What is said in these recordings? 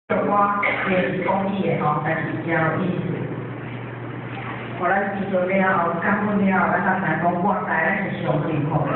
歌也是公益的吼，但是真有意思。予咱知道了後，感恩了後，咱才知講原來咱是上幸福的。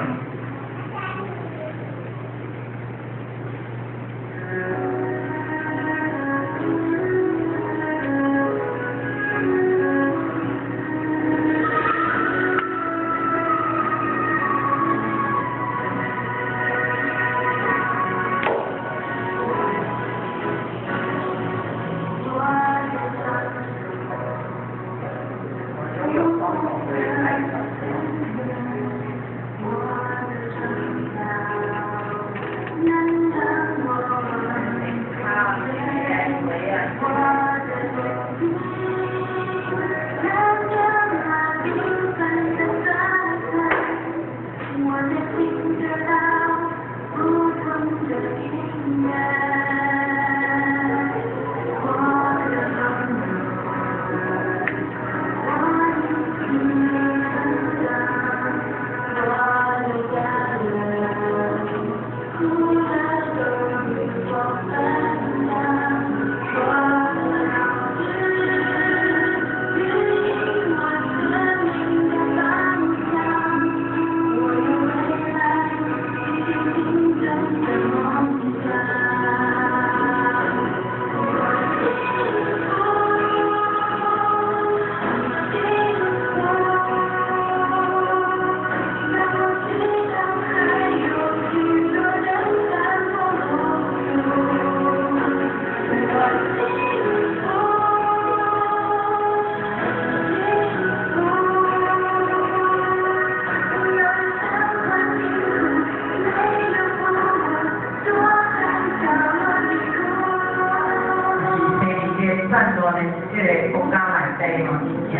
戰亂的這個國家內底吼，真正，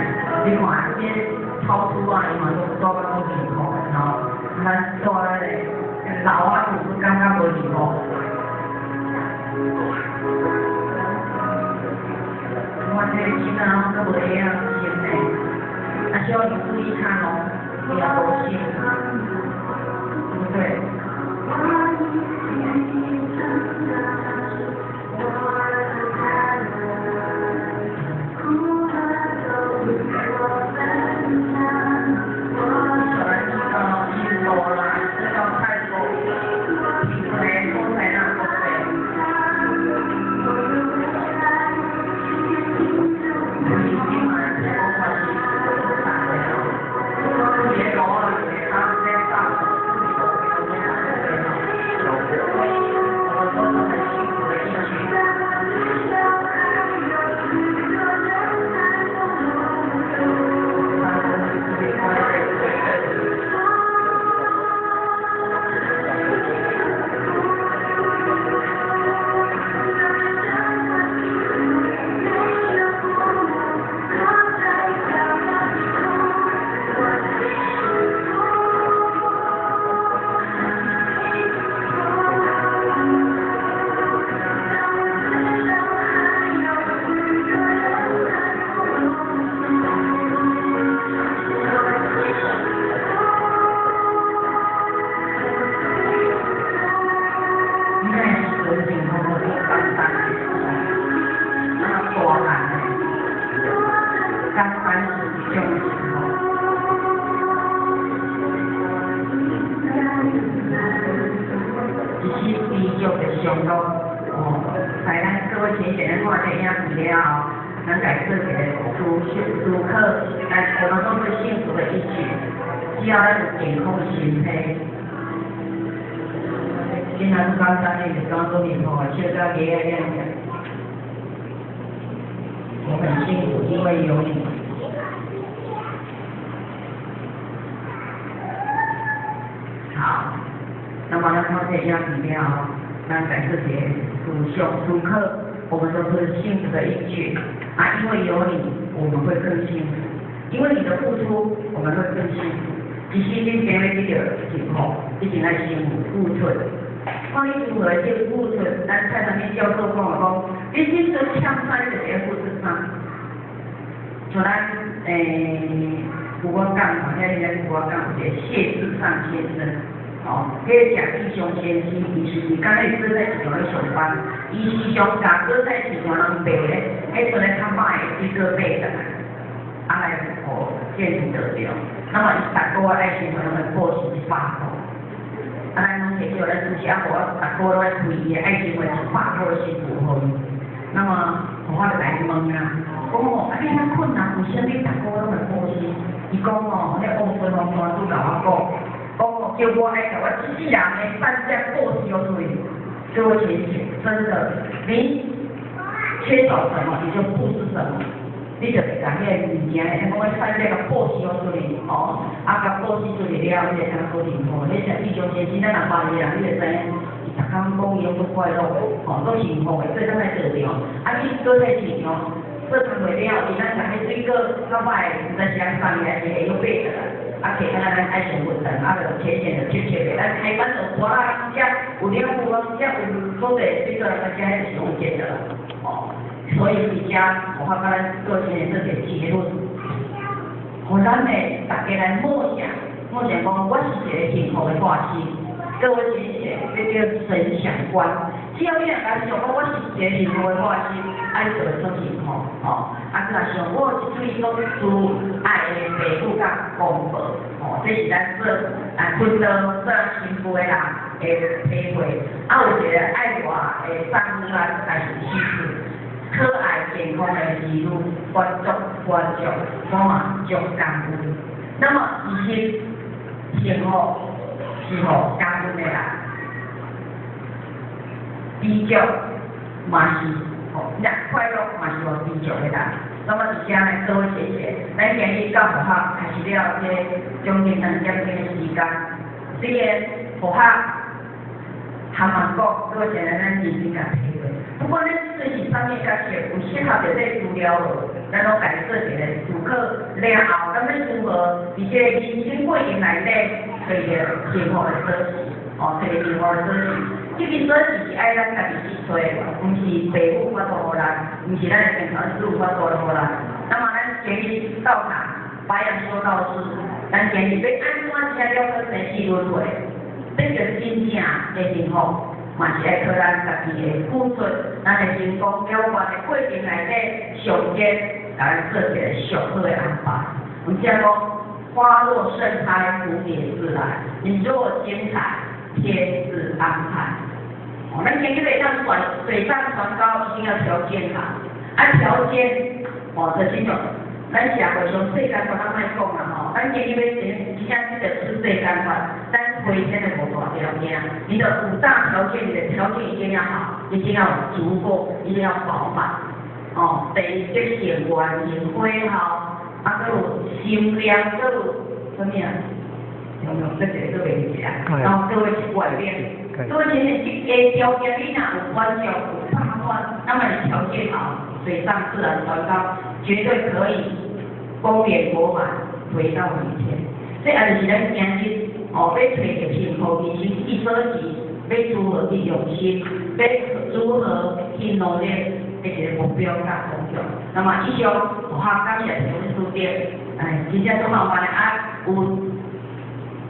你看這超出啊，伊嘛都住甲足幸福的吼，咱住咱的老啊，有感覺無幸福。我這個囡仔攏閣無會曉穿呢，啊，小你注意看哦，伊也無穿，對不對？來，咱各位淺顯的看這影片了後，咱來做一個思考，來，我們都是幸福的一群，只要咱有健康的身體。今仔簡單的就講做幸福啊，笑到牙仔亮起來。我很幸福，因為有你。好，那麼咱看這影片了後，咱來做一個思想思考，我們都是幸福的一群啊！因為有你，我們會更幸福；因為你的付出，我們會更幸福。其實恁今日這個幸福，一定愛先付出。看你如何去付出，咱蔡長斌教授講的講，你真正欠債就會付出啥？像咱有我講嘛，遐日咱有我講有一個謝志尚先生，哦，彼个賈志雄先生，伊是伫敢若是果菜市场咧上班，伊时常共果菜市场人卖咧，彼阵咧较歹的水果买转来，啊来予建筑得着。那麼伊逐個月愛心會攏會布施100箍，啊咱攏摕叫咱主席啊，無我逐個月攏愛開伊的愛心會100箍的新婦予伊。那麼我就來問啊，講吼，啊你遐困難，為啥物逐個月攏會布施？伊講吼，彼王孫王大主共我講，講吼叫我愛共我一世人的善業布施予出去。各位淺顯，真的，你缺少什麼，你就布施什麼。你就會共彼个物件，會講我善業共布施予出去，吼，啊，共布施出去了，你會通好幸福。你像志雄先生，咱若巴黎人，你會知影，伊逐工講伊攏足快樂，吼，足幸福的，所以咱來道場，啊，去果菜市場做工課了，伊咱共彼水果較歹，毋知是按送伊還是會用買轉來，啊，摕來咱愛心分擔，啊，就淺顯就切切的。咱開班就活啊，遮有了有啊，遮有所在水果來遮彼就是用見的啦，哦。所以佇遮，我發覺咱做這個做一個結論，予咱的大家來默想，默想講，我是一個幸福的化身。各位親戚，這叫神想觀。只要你若敢想講，我是一個幸福的化身，啊，你就會做幸福，吼。啊，若想我是對所慈愛的父母佮公婆，吼，這是咱做啊傳道做新婦的人的體會。啊，有一個愛我的丈夫啊，還是妻子。可愛健康的兒女，滿足滿足，我嘛足感恩。那麼其實幸福是予感恩的人，知足嘛是予快樂嘛是予知足的人。那麼佇遮呢，各位謝謝。咱今日到學校開始了這將近兩點鐘的時間，雖然學校還蠻講，各位現在咱認真共體會。不過咱對是啥物角色，有適合著這資料無？咱攏家己做一個思考了後，咱欲如何佇這個人生過程內底，揣著幸福的鎖匙，哦，揣著幸福的鎖匙。這支鎖匙是愛咱家己去揣的，毋是父母法度予咱，毋是咱的健康師傅法度予咱。那麼咱今日到場，白楊修道士，咱今日欲按怎才了解生死輪迴，得著真正的幸福。嘛是愛靠咱家己的付出，咱的成功了願的過程內底，上天共咱做一個上好的安排。毋則講，花若盛開，蝴蝶自來；你若精彩，天自安排。哦，咱今日欲當船水漲船高，一定要條件好。啊，條件哦，就是種，咱社會上世間觀咱莫講啦吼，咱今日欲真正這個出世間法，咱回天的無大條件。你的五大條件，你的條件一定要好，一定要足夠，一定要飽滿。哦，第一，這善緣緣火候，啊，閣有心量，閣有啥物啊？有沒有？這個閣袂記啊。然後各位是外面，各位前面這個條件你若有滿足，有飽滿，那麼你條件好，水漲自然船高，絕對可以功圓佛滿，回到以前。這也就是咱今日哦，欲揣著幸福人生一鎖匙，欲如何去用心，欲如何去努力的一個目標佮方向。那麼以上，我感謝劉書記，哎，真正足麻煩的啊，有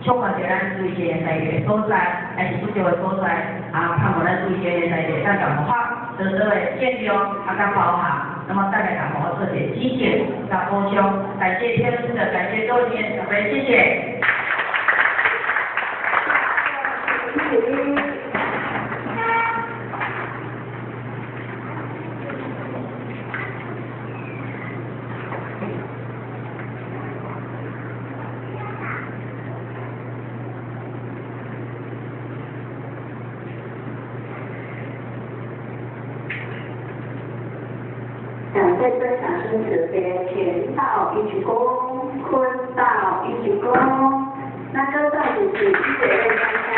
觸犯著咱注意的代志所在，還是不對的所在，啊，盼望咱注意的代志，咱共學多多的見諒，啊，佮包涵。那麼大家共我做一個提醒，佮補充，感謝天師的，感謝多謝，特別謝謝。謝謝。再次掌聲慈悲，乾道一鞠躬，坤道一鞠躬。那這到底是幾位專家？